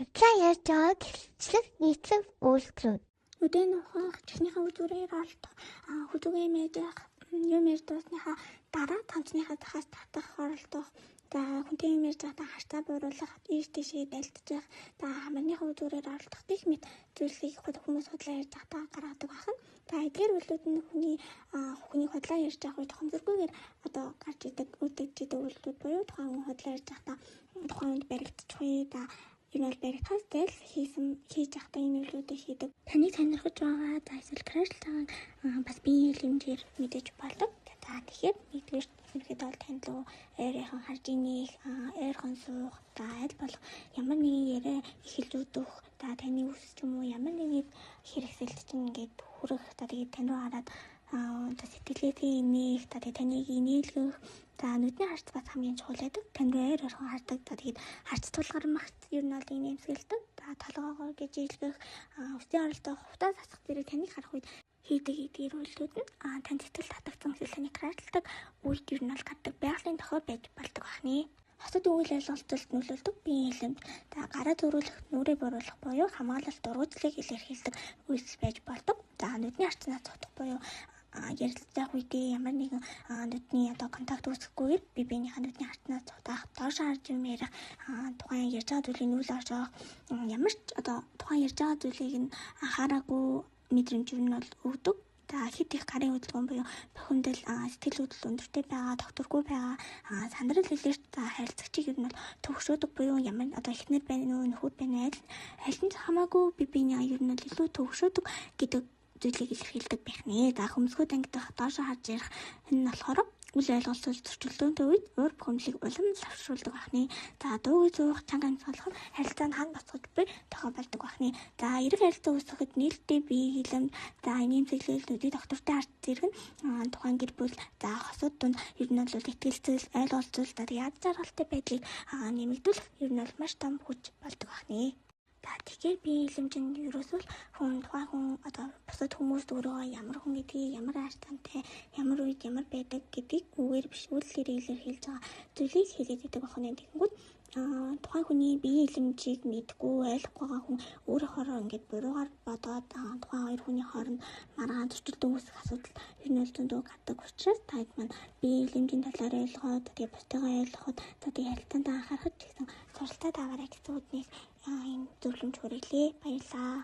Худлаа ярьж байгааг хэлчлэх нийтлэг үйлдэлүүд. Нүдээ нуухах, чихнийхээ үзүүрээр олдох, хүзүүгээ мэдэх, юм ярьж дуусныхаа дараа томцныхаа захаас татах, оролдох, за хүнтэй юм ярьж байхдаа харцаа бууруулах, ийш тийшээ дайлтжих, за хамарныхаа үзүүрээр оролдох гэх мэт зүйлсийг хүмүүс худлаа ярьж байхдаа гаргадаг байна. За эдгээр үйлдэлүүд нь хүний худлаа ярьж байх үед ухамсаргүйгээр одоо гарч идэг, үүдэж идэг үйлдэлүүд буюу тухайн хүн худлаа ярьж байхдаа тухайн хүнд баригдчих үе, за ер нь бол баригдахаас зээл хийж байхдаа энэ үйлдэлүүдийг хийдэг. Таныг сонирхож байгаа, за эсвэл crush лж байгаа бас биеийн хэмжээр мэдээж болдог. За тэгэхээр нэгдүгээр ерөнхийдөө бол танд руу ойрхон харж инех, ойрхон суух, за аль болох ямар нэгэн яриа эхэлж өдөх, за таны үс ч юм уу ямар нэгэн хэрэгсэлд чинь ингээд хүрэх, за тэгээд тань руу хараад за сэтгэлээсээ инех, за тэгээд таныг инээлгэх, за нүдний харц бас хамгийн чухал байдаг. Тань руу ойр ойрхон хардаг, за тэгээд харц тулгармагт ер нь бол инээмсэгэлдэг, за толгоогоо гэж ийлгэх, үсийн оролдох, хувцас засах зэрэг таныг харах үед хийдэг эдгээр үйлдэлүүд нь танд сэтгэл татагдсан эсвэл таны crush лдаг үед ер нь бол гардаг байгалийн тохио байж болдог байна. Хосод үйл ойлголцолд нөлөөлдөг биеийн хэлэмж, за гараа зөрүүлэх, нүрээ буруулах буюу хамгаалалт дургуйдлыг илэрхийлдэг үйлдэл байж болдог. За нүдний харцнаас цутах буюу ярилцах үедээ ямар нэгэн нүдний одоо контакт үүсгэхгүйгээр бие биенийхээ нүдний харцнаас цутах, доош харж юм ярих, тухайн ярьж байгаа зүйлийг нүүл оршоох, ямар ч одоо тухайн ярьж байгаа зүйлийг нь анхаараагүй мэдрэмж нь бол өгдөг. За хэд их гарын хөдөлгөөн буюу бухимдал, сэтгэл хөдлөл өндөртэй байгаа, тогтворгүй байгаа, сандрал илэрч, за харилцагчийг ер нь бол төвшөөдөг буюу ямар одоо эхнэр байна уу, нөхөр байна уу, аль нь хамаагүй бие биенийгээ ер нь бол илүү төвшөөдөг гэдэг зүйлийг илэрхийлдэг байх нэ. За хөмсгөө ангидах, доошоо харж ярих энэ нь болохоор үл ойлголцол зөрчилдөөнтэй үед уур бухимдлыг улам лавшруулдаг байх нэ. За дуугүй зуух, чанга амьсгалах нь харилцаанд хан боцгож буй тохио болдог байх нэ. За эерэг харилцаа үүсгэхэд нээлттэй бие хилэмж, за инээмсэглэл, нүдний доктортой харц зэрэг нь тухайн гэр бүл, за хосууд дунд ер нь бол итгэлцэл, ойлголцол, за яд жаргалтай байдлыг нэмэгдүүлэх ер нь бол маш том хүч болдог байх нэ. За тэгэхээр биеийн хилэмж нь ерөөсөө л хүн тухайн хүн одоо бусад хүмүүст өөрийгөө ямар хүн гэдгийг, ямар харилцаантай, ямар үед ямар байдаг гэдгийг үгээр биш үйлдэлээр илэрхийлж байгаа зүйлийг хэлээд байдаг байна. Тэгэнгүүт тухайн хүний биеийн хилэмжийг мэдэхгүй, ойлгохгүй байгаа хүн өөрөөхөөрөө ингээд буруугаар бодоод тухайн хоёр хүний хооронд маргаан зөрчилдөөн үүсэх асуудал ер нь бол зөндөө гардаг учраас та хэд маань биеийн хилэмжийн талаар ойлгоод тэгээ бусдыгаа ойлгоход за тэгээ харилцаанд анхаарах ч гэсэн суралцаад аваарай гэсэн үднээс энэ зөвлөмж хүргэлээ. Баярлалаа.